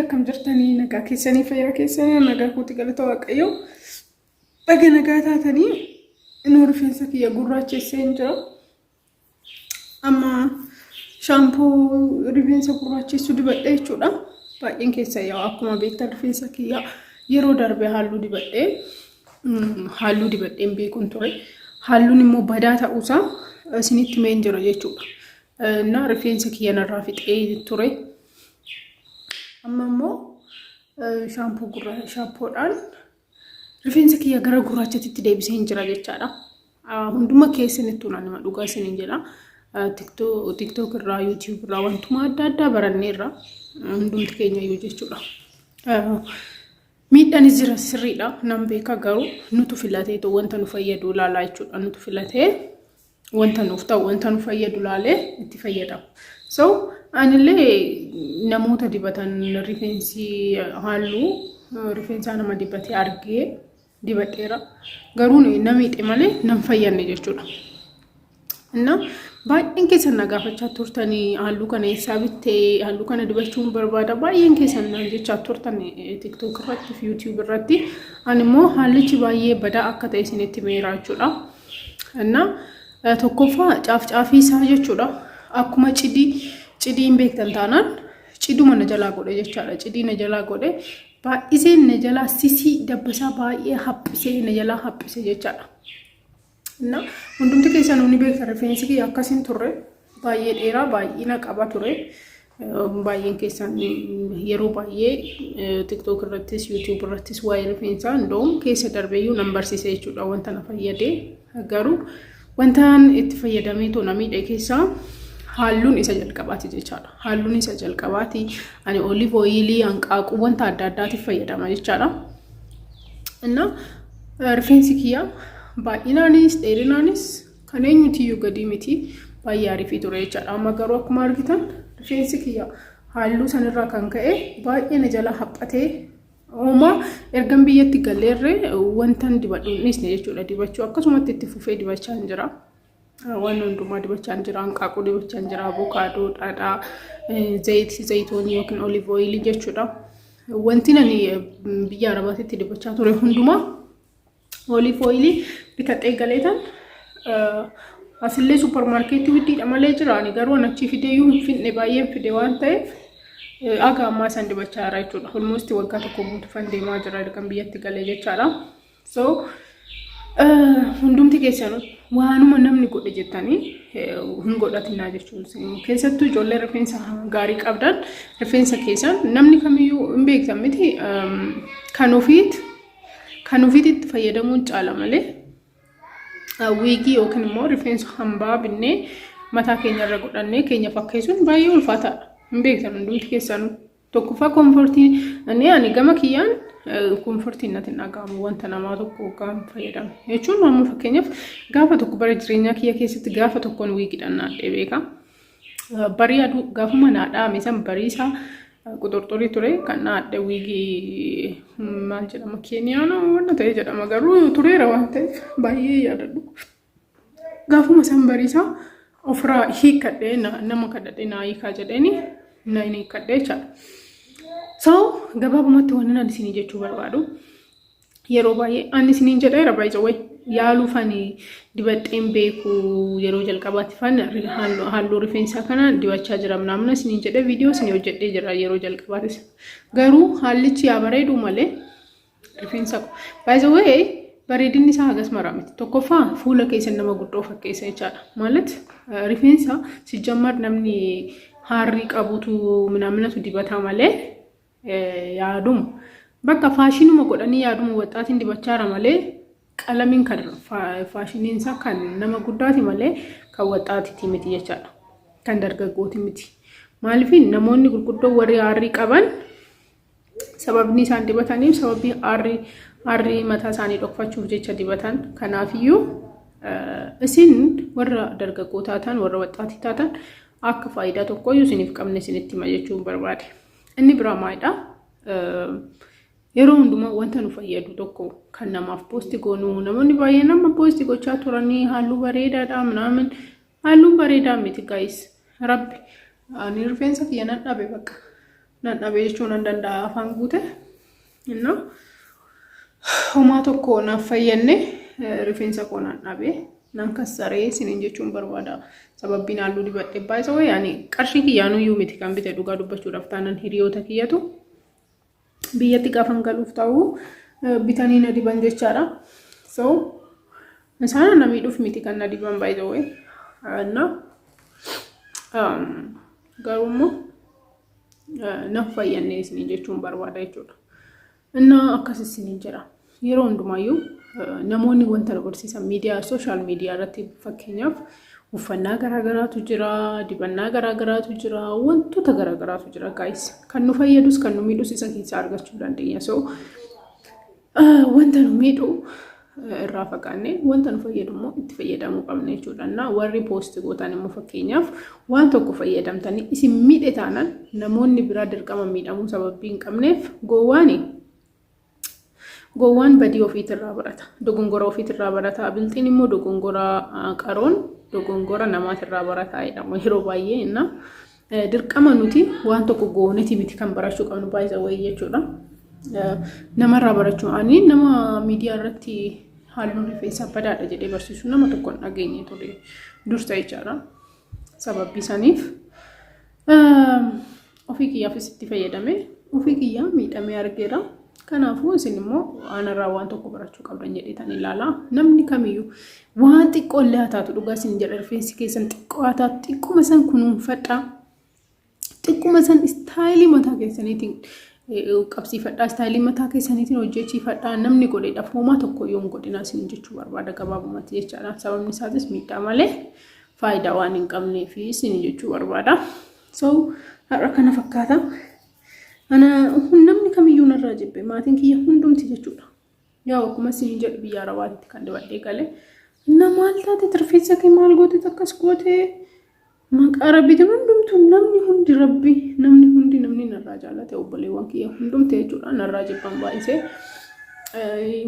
Akkam jirtanii? Nagaa keessanii, fayyaa keessanii? Nagaa kooti, galata Waaqayyoo. Baga nagaa taatanii. Inuu rifeensa kiyya gurraachessee hin jira. Amma shaampuu rifeensa gurraachessu dibadhe jechuudha. Baay'een keessa yaa akkuma beektan rifeensa kiyya yeroo darbe halluu dibadhee halluu dibadheen beekuun ture. Halluun immoo badaa ta'uusaa isinitti himeen jira jechuudha. Na rifeensa kiyya narraa fixee ture. Amma immoo shaampuu gurraa shaampoodhaan rifeensa kiyya gara gurraachatitti deebisee hin jira jechaadha. Hunduma keessanittuu naan hima, dhugaa isiniin jedha. TikTok irraa, YouTube irraa wantuma adda addaa baranneerra hundumti keenya iyyuu jechuudha. Miidhaanis jira, sirriidha, nan beeka, garuu nutu filateetu wanta nu fayyadu ilaalaa jechuudha. Nutu filatee wanta nuuf ta'u, wanta nu fayyadu ilaalee itti fayyadama. So anillee namoota dibatan, rifeensi halluu rifeensaa nama dibatee argee dibadheera. Garuu na miidhe malee nan fayyadne jechuudha. Inna baay'een keessan na gaafachaa turtanii, halluu kana eessaa bittee, halluu kana dibachuun barbaada baay'een keessan naan jechaa turtan TikTok irratti fi YouTube irratti. Ani immoo hallichi baay'ee badaa akka ta'e isinitti himeera jechuudha. Inna tokkoffaa caaf caafii isaa jechuudha. Akkuma cidii, cidii hin beektan taanaan, ciduma na jalaa godhe jechaadha. Cidii na jalaa godhe, baay'isee na jalaa sisii dabbasaa baay'ee haphisee na jalaa haphise jechaadha. Na hundumti keessan ni beektan, rifeensi kiyya akkasiin turre, baay'ee dheeraa, baay'ina qaba ture. Baay'een keessan yeroo baay'ee TikTok irrattis YouTube irrattis waa'ee rifeensaa indoom keessa darbeeyyuu nan barsiise jechuudha, wanta na fayyade. Garuu wantaan itti fayyadamee na miidhe keessaa halluun isa jalqabaati jechaadha. Halluun isa jalqabaati. Ani olive oilii, hanqaaquu, wanta adda addaatiif fayyadama jechaadha. Inna rifeensi kiyya baay'inaanis dheerinaanis kan eenyutiyyuu gadi miti, baay'ee ariifii ture jechaadha. Amma garuu akkuma argitan rifeensi kiyya halluu sanirraa kan ka'e baay'ee na jala haphatee, uumaa ergan biyyatti galleerree wantan dibadhu hin dhiisne jechuudha. Dibachuu akkasumatti itti fufee dibachaa hin jira. Waan hundumaa dibachaa hin jira. Hanqaaquu dibachaa hin jira. Avokaadoo, dhadhaa, zayitii zayitoonii yookiin olive oilii jechuudha. Wanti ani biyya Arabaatitti dibachaa ture hundumaa olive oilii bitadhee galeetan asillee supermarketii widdiidha malee jira. Ani garuu an achii fideeyyuu hin finne, baay'een fide waan ta'eef aga ammaa isaan dibachaa jira jechuudha. Almost waggaa tokko guutuufan deemaa jira ergan biyyatti galee jechaadha. So hundumti keessanuu waanuma namni godhe jettanii hin godhatinaa jechuun, keessattuu ijoollee rifeensa gaarii qabdan, rifeensa keessan namni kamiyyuu hin beektan miti, kan ofiit itti fayyadamuun caala malee wiigii yookiin immoo rifeensa hambaa binnee mataa keenya irra godhannee keenya fakkeessuun baay'ee ulfaataadha. Hin beektan hundumti keessanuu. Tokkoffaa comfortii ani gama kiyyaan comfortiin natti hin dhaga'amu wanta namaa tokko gaafa fayyadamu. Jechuun amma fakkeenyaaf gaafa tokko bara jireenyaa kiyya keessatti gaafa tokkoon wiigiidhaan naadhee beeka. Barii aduu gaafuma naa dhaame san barii isaa quxurxurii ture kan naadhe, wiigii maal jedhama, Keeniyaanoo wanta ta'e jedhama, garuu tureera waan ta'eef baay'ee yaadadhu. Gaafuma san bariisaa ofirraa hiikkadhee, nama kadhadhee naa hiikaa jedheeni na hin hiikkadhee jechaadha. So gabaabumatti wanni ani isinii jechuu barbaadu, yeroo baay'ee ani isiniin jedheera, by the way, yaaluuf ani dibadheen beeku, yeroo jalqabaatti fan halluu rifeensaa kana dibachaa jira namna isiniin jedhee viidiyoo isinii hojjedhee jira yeroo jalqabaatis. Garuu hallichi yaa bareedu malee rifeensa by the way bareedinni isaa hagas maraa miti. Tokkoffaa fuula keessan nama guddoo fakkeessa jechaadha. ማለት rifeensa sijjammar namni haarrii qabutu minaaminatu dibataa malee yaaduma. Bakka faashinuma godhanii yaaduma waxaatiin dibachaara malee qalamiin kan faashiniin isaa kan nama guddaati malee kan waxaatiiti miti jechaadha. Kan dargaggooti miti. Maaliif namoonni gurguddoo warri haarrii qaban sababni isaan dibataniif sababii aarrii mataa isaanii dhokfachuuf jecha dibatan. Kanaafiyyuu isin warra dargaggoo taatan, warra waxaatii taatan, akka faayidaa tokkoyyuu isiniif qabne isinitti hima jechuun barbaade. Inni biraa maalidha? Yeroo hundumaa wanta nu fayyadu tokko kan namaaf post goonuu, namoonni baay'een amma post gochaa turanii halluu bareedaadha minaamin, halluun bareedaa miti guys. Rabbi ani rifeensa kiyya nan dhabe bakka. Nan dhabee jechuu nan danda'a afaan guute. Innaa homaa tokko naaf fayyadne, rifeensa koo nan dhabee, nan kassaree isiniin jechuun barbaada. Sababbiin halluu dibadhe baay'isa wayii ani qarshii kiyyaanuyyuu miti kan bite, dhugaa dubbachuudhaaf taanaan hiriyoota kiyyatu biyyatti gaafan galuuf ta'u bitanii na diban jechaadha. So isaan na miidhuuf miti kan na diban, by the way. Na garuu immoo na fayyadne isiniin jechuun barbaada jechuudha. Innaa akkas isiniin jedha. Yeroo hundumaayyuu namoonni wanta nu barsiisan miidiyaa, social media irratti, fakkeenyaaf uffannaa garaagaraatu jira, dibannaa garaagaraatu jira, wantoota garaagaraatu jira, guys. Kan nu fayyadus kan nu miidhus isa keessaa argachuu dandeenya. So wanta nu miidhu irraa fagaannee wanta nu fayyadu immoo itti fayyadamuu qabna jechuudha. Innaa warri post gootan immoo, fakkeenyaaf waan tokko fayyadamtanii isin miidhe taanaan, namoonni biraa dirqama miidhamuu sababii hin qabneef. Gowwaani gowwaan badii ofiitirraa barata. Dogongora ofiitirraa barata. Bilxiin immoo dogongora, qaroon dogongora namaatirraa barata jedhama yeroo baay'ee. Innaa dirqama nuti waan tokko gooneti miti kan barachuu qabnu, baay'isa wayii jechuudha. Namarraa barachuu, ani nama miidiyaa irratti halluun rifeensaa badaadha jedhee barsiisu nama tokko hin dhageenye ture dursa jechaadha. Sababbii saniif ofii kiyyaafis itti fayyadame, ofii kiyyaa miidhamee argeera. Kanaafuu isin immoo anarraa waan tokko barachuu qabdan jedheetan ilaala. Namni kamiyyuu waan xiqqoo illee haa taatu, dhugaa isin jedha, rifeensi keessan xiqqoo haa taatu, xiqquma san kunuunfadhaa. Xiqquma san style mataa keessaniitiin qabsiifadhaa, style mataa keessaniitiin hojjechiifadhaa. Namni godheedhaaf homaa tokko yoo hin godhinaa isin jechuu barbaada gabaabumatti jechaadha. Sababni isaatis miidhaa malee faayidaa waan hin qabneef isin jechuu barbaada. So har'a kana fakkaata. Ana namni kamiyyuu narraa jibbe, maatiin kiyya hundumti jechuudha. Yaa akkuma isin jedhu biyya Arabaatti kan dibadhee gale. Na maal taate, rifeensa kee maal goote, akkas goote, maqaa rabbiitiin hundumtuu, namni hundi, rabbi namni hundi, namni narraa jaallate, obboleewwan kiyya hundumte jechuudha, narraa jibban baay'isee.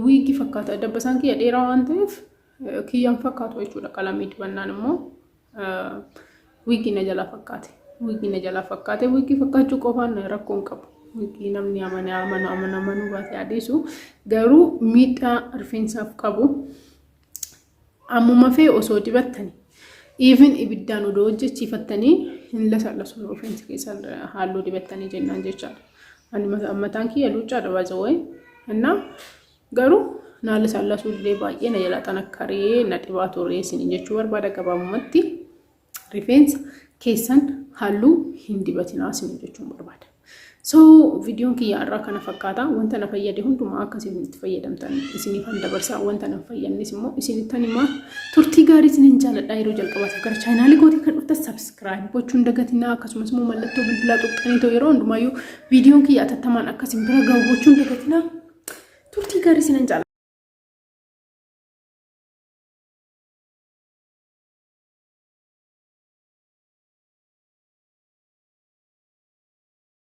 Wig fakkaata, dabbasaan kiyya dheeraa waan ta'eef kiyyaan fakkaatu jechuudha. Qalamii dibannaan immoo wig na jalaa fakkaate. Wig na jalaa fakkaate. Wig fakkaachuu qofaan rakkoo hin qabu. Wig namni amane amanu, amanu amanuu baate adeesu, garuu miidhaa rifeensaaf qabu ammuma fee osoo dibattanii, even ibiddaan odoo hojjechiifattanii, hin lasallasu rifeensi keessan halluu dibattanii jennaan jechaadha. Ani mataan kiyya luuccaadha baay'ee innaa garuu naa lasallasuu illee baay'ee na jalaa xanakkaree na dhibaa ture isin jechuu barbaada. Gabaabumatti rifeensa keessan halluu hin dibatinaa isin jechuun barbaada. So viidiyoon kiyya irraa kana fakkaata. Wanta na fayyade hundumaa akka isin itti fayyadamtan isiniifan dabarsa. Wanta na fayyadnes immoo isinittan himaa. Turtii gaarii isinin jaaladha. Yeroo jalqabaatiif gara chaanaalii kootii kan dhuftan subscribe gochuun dagatinaa. Akkasumas immoo mallattoo bilbilaa tuqxanii ta'u yeroo hundumaayyuu viidiyoon kiyya atattamaan akka isin bira gahu gochuun dagatinaa. Turtii gaarii isinin jaaladha.